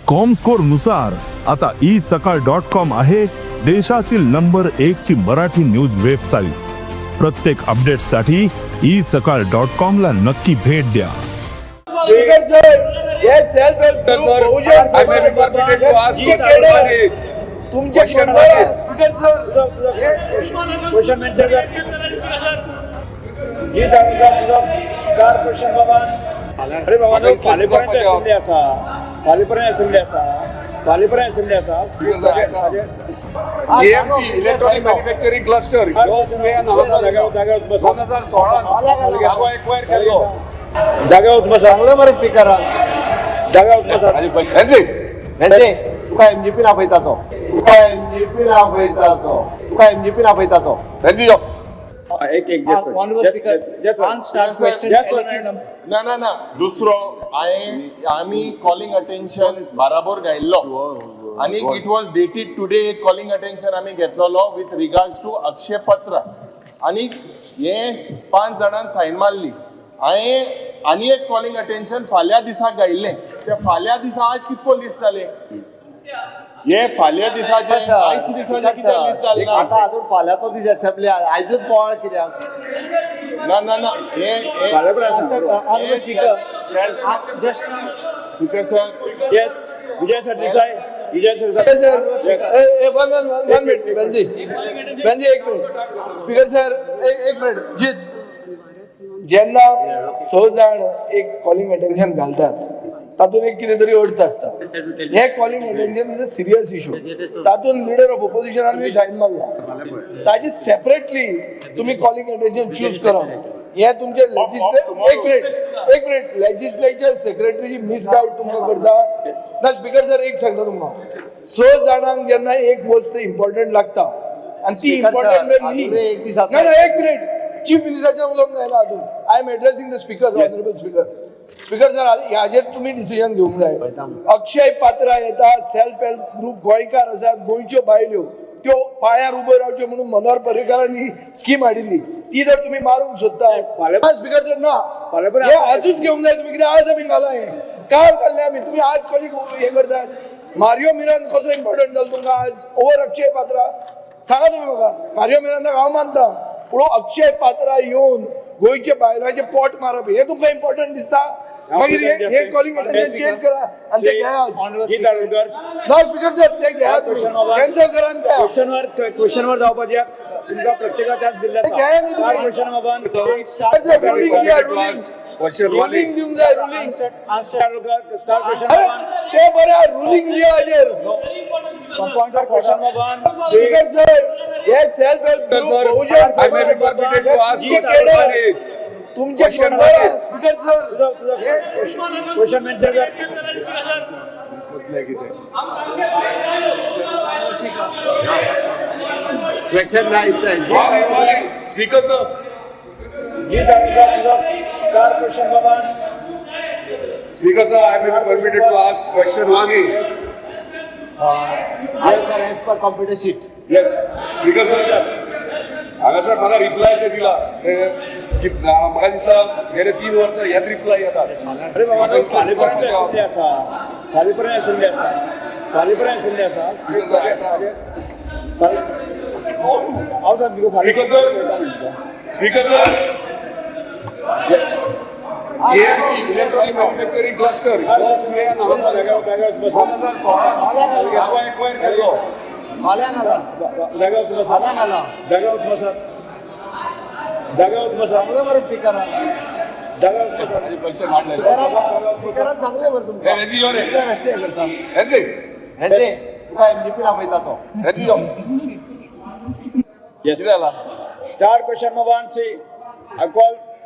Comscore नुसार आता E सकाळ डॉट कॉम आहे देशातील नंबर एक ची मराठी न्यूज वेबसाईट. प्रत्येक अपडेटसाठी ई सकाळ डॉट कॉम ला नक्की भेट द्या. स्पीकर सर, हे सेल्फ हेल्प ग्रुप बहुजन I may be permitted to ask तुमचे केडर, तुमचे Question speaker sir. Question mention कर. जी तालुका तुझा स्टार क्वेश्चन बाबा. अरे बाबा, फाल्यापर्यंत असेंब्ली आसा, फाल्यापर्यंत असेंब्ली आसा, फाल्यापर्यंत असेंब्ली आसा. एएमसी इलेक्ट्रॉनिक मॅन्युफॅक्चरिंग क्लस्टर ह्यो तुवें जाग्यावर बसा. 2016 जागो एक्वायर केल्लो. जाग्यावर बसा. चांगलं मरे स्पीकरान. जाग्यावर बसा. हेंजी. म्हणजे तुका एमजीपी आपयता तो, तुका एमजीपी आपयता तो, तुका एमजीपी आपयता तो. हेंजी यो. एक एक. Honorable Speaker, one star question. Yes, sir. LQ number. ना ना ना, दुसरो हांवें आमी कॉलिंग अटेन्शन बाराबोर घायल्लो आनी it was dated today. एक कॉलिंग अटेन्शन आमी घेतलेलो विथ रिगार्ड्स टू अक्षय पत्र आनी हे पांच जाणांन सायन मारली. हांवें आनी एक कॉलिंग अटेन्शन फाल्यां दिसाक घायिल्लें. ते फाल्यां दिसा आज कितको दीस जाले? हे फाल्यां दिसाचे, आयच्या दिसाचे कितले दीस जाले ना? आता अजून फाल्यांचो दीस असेंब्ली, आयजूच बोवाळ कित्याक? ना ना ना, हे हे Sir, Honorable Speaker, just speaker sir. Yes, Vijay Sardesai, Vijay Sardesai. Sir, one one one minute. Benji, Benji, एक मिनिट. स्पीकर सर, एक एक मिनिट. जीत जेन्ना स जाण एक कॉलिंग अटेन्शन घालतात, तातूंत एक कितें तरी अर्थ आसता. हे calling attention is a serious issue. तातूंत लिडर ऑफ ओपोजिशनान सायन मारला, ताजी सेपरेटली तुम्ही कॉलिंग अटेन्शन चूज करप हे तुमचे एक मिनिट, एक मिनिट. लेजिस्लेचर सेक्रेटरीची मिसगायड तुमकां करता ना. स्पीकर सर, एक सांगता तुमकां, स जाणांक जेन्ना एक वस्त इम्पॉर्टंट लागता आनी ती Speaker sir, important जर न्ही अजूनय एक दीस आसा. ना ना, एक मिनिट. चीफ मिनिस्टराचें उलोवंक जायना अजून. I am addressing the speaker, honourable speaker. Speaker sir, हाजेर तुमी डिसिजन घेवंक जाय. अक्षय पात्रा येता, सेल्फ हेल्प ग्रुप गोंयकार आसात, गोंयच्यो बायल्यो त्यो पांयार उब्यो रावच्यो म्हणून मनोहर पर्रीकारांनी स्कीम हाडिल्ली. ती जर तुमी मारूंक सोदता स्पीकर सर, ना. फाल्यां हे आजूच घेवंक जाय तुमी. कित्याक आज आमी घाला हें, काल घाल्लें आमी, तुमी आज कशी हें करतात? मारियो मिरांद कसो इम्पॉर्टंट जालो तुमकां आज ओवर अक्षय पात्रा? सांगा तुमी म्हाका. मारियो मिरांदाक हांव मानता, पूण अक्षय पात्रा येवन गोंयच्या बायलांचें पोट मारप हें तुमकां इम्पॉर्टंट दिसता? मागीर हे कॉलिंग अटेन्शन चेंज करा आनी ते घेया. जी तालुकर. ना स्पीकर सर, ते घेया, तुमी कॅन्सल करा आनी घेया. क्वेश्चनवर क्वेश्चनवर जावपा दिया तुमकां. प्रत्येकाक चान्स दिल्ले ते घेया न्ही आसा. तुमी. क्वेश्चन बाबान. सर, रुलींग दिया, रुलींग. क्वेश्चन. रुलींग दिवंक जाय, रुलींग. तालुकर, star question. अरे, ते बरें, रुलींग दिया हाजेर. Point of order. Question Baban. Speaker sir, हे सेल्फ हेल्प ग्रुप बहुजन I may be permitted to ask तुमचे केडर, तुमचे Question. Speaker sir. तुझा क्वेश्चन मेन्शन कर. Question nice. Speaker sir. जी तालुका तुझा स्टार क्वेश्चन बाबान. Speaker sir, I may be permitted to ask question one. Answer as per computer sheet. Yes. Speaker sir, हांगासर म्हाका reply जे दिला ते की म्हाका दिसता गेले 3 वर्सां हेच रिप्लाय येतात. अरे बाबा, फाल्यापर्यंत असेंब्ली आसा, फाल्यापर्यंत असेंब्ली आसा, फाल्यापर्यंत असेंब्ली आसा. हांव सांगता. Speaker sir, speaker sir, AMC electronic manufacturing cluster ह्यो तुवें 2016 जागो एक्वायर केल्लो. फाल्यां घाला. जाग्यावर बसा. फाल्यां घाला. जाग्यावर बसा, जाग्यावर बसा. चांगलं बरं स्पीकरान. जाग्यावर बसा. पैसे मांडले. स्पीकरान सांगलें बरं तुमकां. हे, हेंजी यो रे. कितें बेश्टें हें करता? हेंजी. हेंचे तुका एमजीपी आपयता तो. हेंजी यो. येस. कितें जाला? Star question number one, see, I call